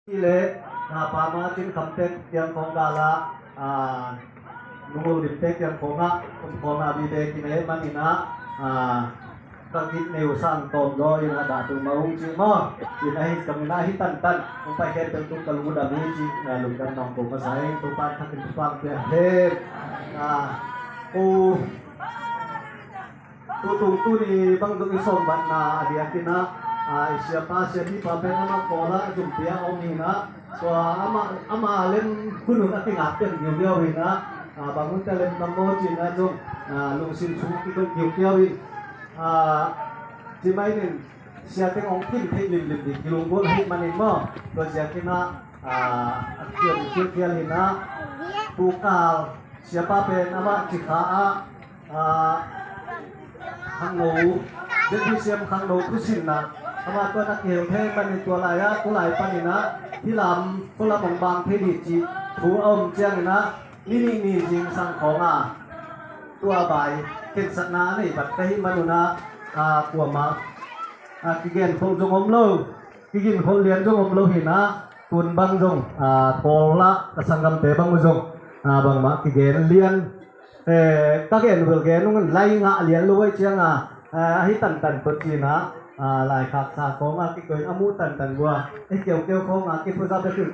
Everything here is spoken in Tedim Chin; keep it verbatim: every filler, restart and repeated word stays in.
Hi le, a, Pa Martin Khamte kiang khawng gal ah, a, Nu Ngul Limte kiang khawng ah, kum khawng ah, bibe kine manin ah, a, ka git neu sang tawm daw in a dah tung ma ung ci maw. In a hi kang in a hi tantan, ung pai khen tung ka lungdam hi ci, a, lungdam nong kong ka sa ing, tung pan khakin tung pan piang hen. A, u, Tutung tuni bang dong i sawmbatna a diakin ah, a, i siapa siapipa pen amah Kawl ah zumpi ah om hi in ah, tua amah, amah lem hun hun a kingak pen giugiau hi in ah, a, bang hun ta lem tam maw ci in ah zong, a, lungsim sung kikoih giugiau hi. A, ci mai nin sia teng hong kim thei limlim ding kilunggulh ahih manin maw, tua ziakin ah, a, a kiam khialkhial hi in ah, tukal siapa pen amah Cikha ah, a, khangno, ZBCM khangno thusinna, amah tua na kihel thei panin tua lai-ah, tu lai panin ah, hih lam, tua lam hong bang thei dih cih thu a om ciangin ah, ni nih ni zingsang khawng ah, tua bai, khensatna a nei vat ka hih manun ah, a, kuamah, a, kigen khol zong om lo, kigin khol lian zong om lo hi in ah, tun bang zong, a, Kawl ah ka sanggamte bang uh zong, a, bangmah kigen lian, eh, ka gen vel gen ung in lai ngah lian lo uh ai ciang a, a, ahi tantan put ci in ah, a, laikhak sa khawng ah kikoih a muh tantan bua, i keukeu khawng ah kiphuza bek in